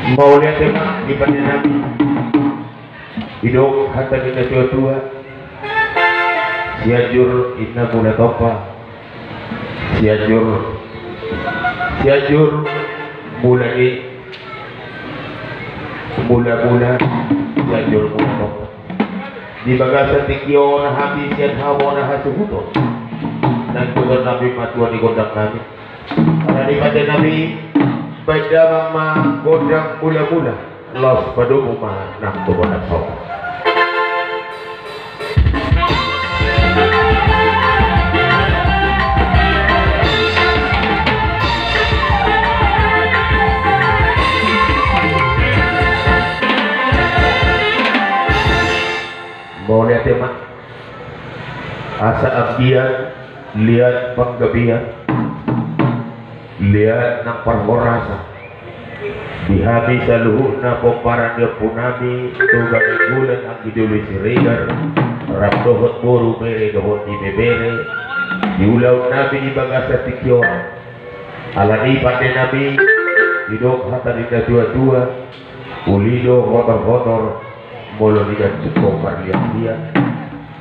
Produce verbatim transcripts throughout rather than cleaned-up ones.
Mauliate ma di pande nami. Didok hata ni na tua-tua: Sianjur inna mula tompa, Sianjur, Sianjur mula ni mula-mula, Sianjur mula tompa. Di bagasan tingki on hami sian hamu na hasuhuton, naeng tuson nami ma tua ni gondang nami. Ala ni pande nami, baen damang ma gondang mula-mula, laos padomu ma nang tu gondang somba. Mauliate ma. Asa anggiat liat panggabean, liat nang parhorasan di hami saluhutna pomparan ni ompu nami Toga Nainggolan, anggi doli Siregar, rap dohot boru, bere dohot ibebere, di ulaon nami di bagasan tingki on. Ala ni pande nami, didok hata ni na tua-tua: Uli do hotor-hotor, molo digantung ho marliat-liat.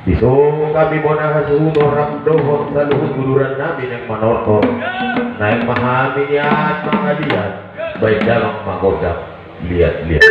Dison hami ma na hasuhuton rap dohot saluhut uduran nami naeng manortor. Naeng ma hami nian mangaliat, baen damang ma gondang liat-liat.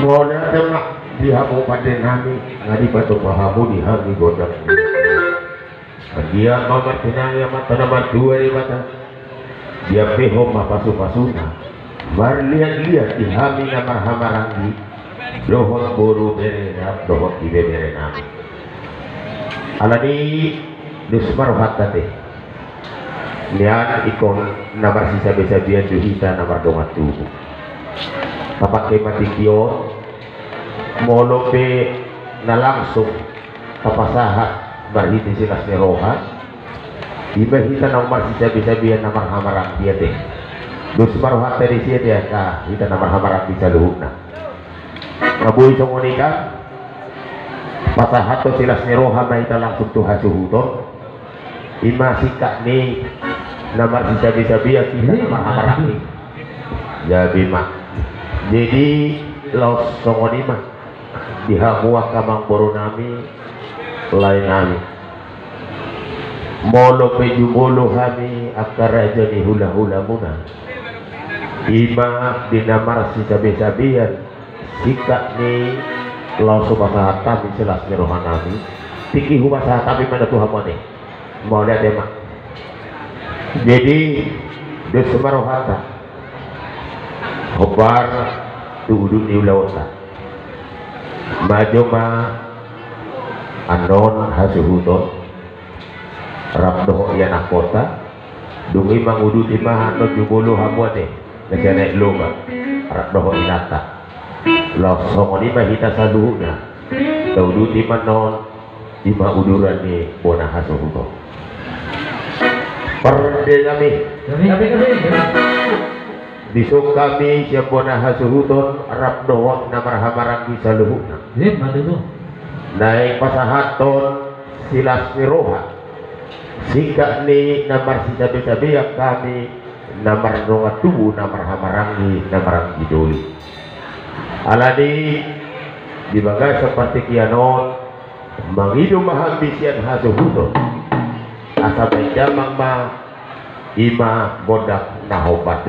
Mauliate ma di hamu pande nami, nga dipatupa hamu di hami gondang. Anggiat ma martinangi Amanta na martua Debata, diampehon ma pasu-pasuna marliat-liat di hami na marhamaranggi, dohot boru, bere dohot ibebere nami. Ala ni i, dos ma rohanta te. Nian ingkon na marsisabe-sabean do hita na mardongan tubu. Tapangke ma tingki on, molo pe na langsung tapasahat marhite silas ni roha, i ma hita naung marsisabe-sabean na marhamaranggi ate. Dos ma rohanta disi ate, angka hita na marhamaranggi saluhutna. Nga boi songon i kan, pasahathon silas ni roha ma hita langsung tu hasuhuton. I ma singkat ni na marsisabe-sabean hita na marhamaranggi. Gabe ma. Jadi laos songon i ma di hamu angka amangboru nami, lae nami. Molo pe jumolo hami angka raja ni hulahulamuna, ima di na marsisabesabean singkat ni laos hupasahat hami silas ni rohanami, tingki hupasahat hami ma na tu hamu ate. Mauliate ma. Jadi dos ma rohanta hombar tu udut ni ulaonta. Majo ma annon hasuhuton rap dohot ianakhonta. Dung i manguduti ma annon jumolo hamu ate na sian aek loba rap dohot inanta. Laos songon i ma hita saluhutna tauduti ma annon. Ima uduran ni bona hasuhuton. Pardenggan nami. Dison hami sian bona hasuhuton rap dohot na marhahamaranggi saluhutna. Naeng pasahathon silas ni roha singkat ni na marsisabesabean hami na mardongan tubu na marhahamaranggi na maranggi doli. Alani di bagasan partingkian on mangido ma hami sian hasuhuton asa baen damang ma ima gondang na hombar.